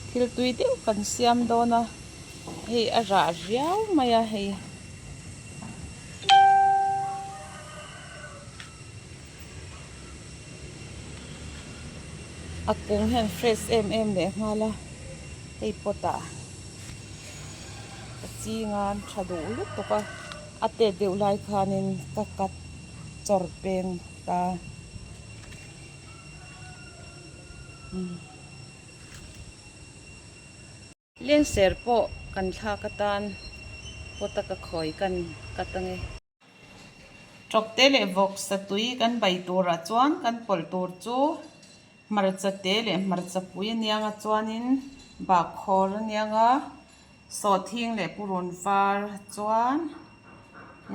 Thil tui deuh kan siam dawn a, hei a rah riau mai a hei. A kung hian fresh em em leh nghal a, hei pot ah ka ching a tha duh lutuk a, a tet deuh lai khanin ka cut chawr peng ta. Lengser pawh kan thlak atan pot a ka khawi kan cut ange. Tawkte leh vawk satui kan bai turah chuan kan pawlh tur chu hmarcha te leh hmarcha pui a niang a chuanin bakkhawr a niang a, sawhthing leh purun var chuan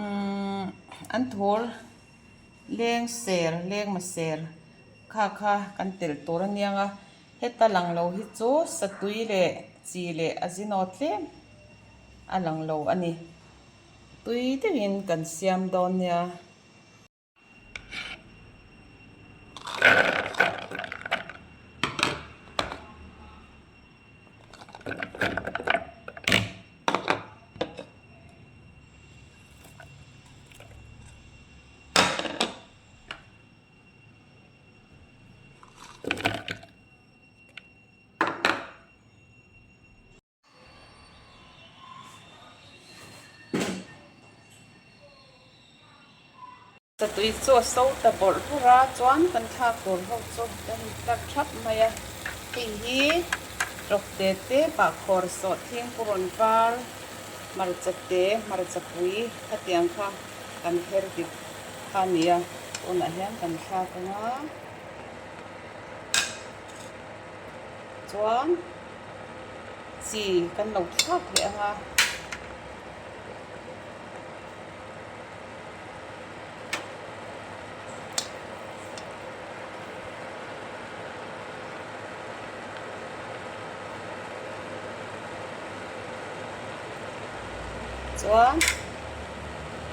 umm an thur leng ser leng maser kha kha kan telh tur a niang a heta lang lo hi chu satui leh chi leh a zinaw tlem a lang lo a ni. Tui deuhin kan siam dawn nia. Satui chu a so ta bawrh bawrh a, chuan kan thlak tur ho chu kan tlar thap mai a. Hei hi tawkte te bahkhawr sawhthing purawn var hmarcha te hmarcha pui khatiang kha kan her dik kha a ni a, tunah hian kan thlak ang a. Chuan chi kan lo thlak leh ang a. Chuan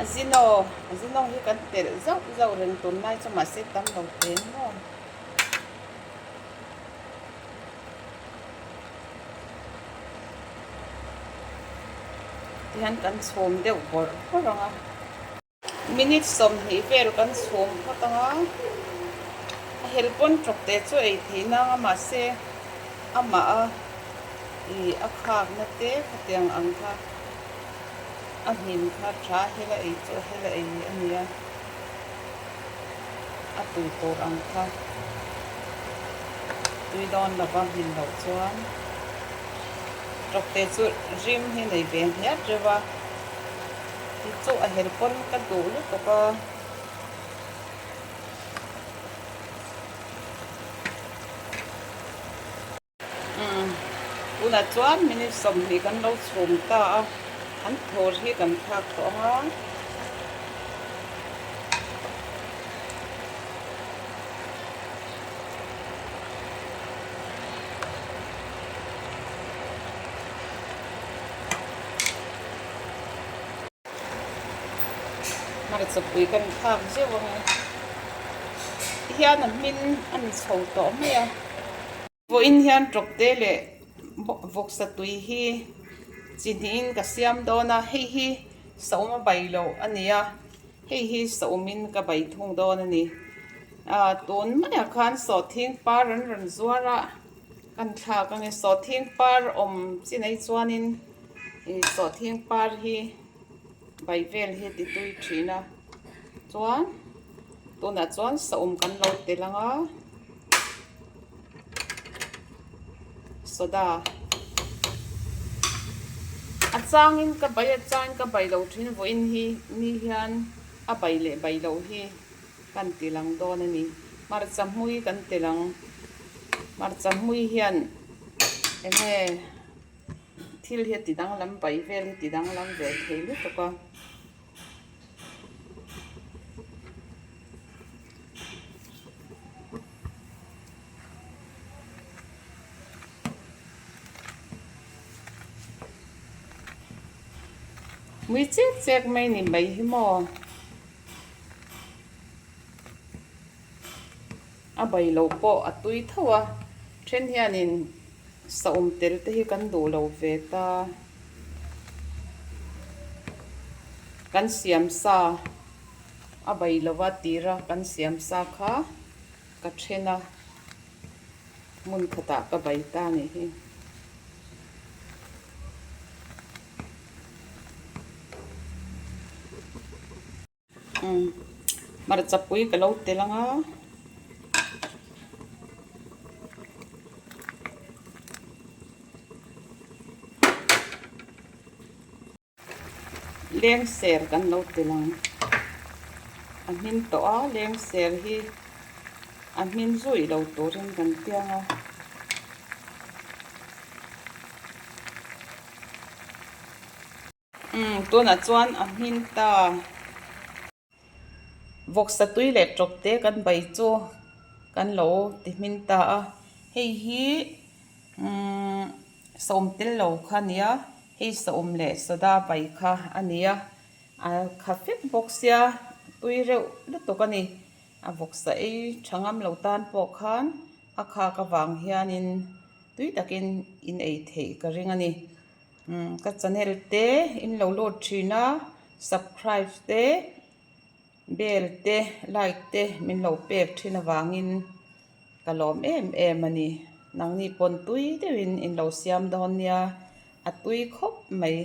a zino a zino hi kan telh zauh zauh reng tunlai chu mahse tam lo teh maw. Tihian kan chhum deuh bawrh bawrh ang a. Minute 20 vel kan chhum phawt ang a. A hel pawn tawk te chu ei theih nang a mahse amah a ih a khakna te khatiang ang kha a hmin kha tha hel a ei chu a hel a ei a nia. A tui tur ang kha tui dawn lova hmin loh chuan tawkte chu rim hi nei ve hniat reuh a, ti chu a hel pawn ka duh lutuk a. Tunah chuan minute 20 kan lo chhum ta a, an thur hi kan thlak tawh ang a. Hmarcha pui kan thlak zeuh ang e. Tihian a hmin a ni chho tawh mai a. Vawiin hian tawkte leh vawksa tui hi chi hnihin ka siam dawn a, hei hi saum a bai loh a ni a, hei hi saumin ka bai thung dawn a ni. Aaa tun maiah khan sawhthing par an rawn zuar a, kan thlak ang e, sawhthing par awm chi nei chuanin ih sawhthing par hi bai vel hi a ti tui thin a, chuan tunah chuan saum kan lo tel ang a. Soda a changin ka bai a changin ka bai lo thin vawiin hi ni hian a bai leh bai loh hi kan ti lang dawn a ni. Hmarcha hmui kan ti lang hmarcha hmui hian eng nge thil hi a ti danglam bai vel hi a ti danglam ve thei lutuk a. Mui chek chek mai ni mai hi maw a bai lo pawh a tui tho a then hianin. Saum tel te hi kan duh lo ve ta. Kan siam sa a bai lova tira kan siam sa kha ka then a, hmun khatah ka bai ta a nih hi. Hmarcha pui ka lo tel ang a. Leng ser kan lo tel ang. A hmin tawh a, leng ser hi a hmin zui lo turin kan piang a. Umm tunah chuan a hmin ta. Vawksa tui leh tawp te kan bai chu kan lo ti hmin ta a. Hei hi umm sawm tel lo kha a nia, hei sawm leh soda bai kha a nia. A kha fek bawk sia tui reuh lutuk a ni. A vawksa ei tha ngam lo tan pawh khan a khak avang hianin tui takin in ei theih ka ring a ni. Ka channel te in lo lut thin a subscribe te bell te like te min lo pek thin avangin ka lawm em em a ni nangni pawn tui deuhin in lo siam dawn nia a tui khawp mai.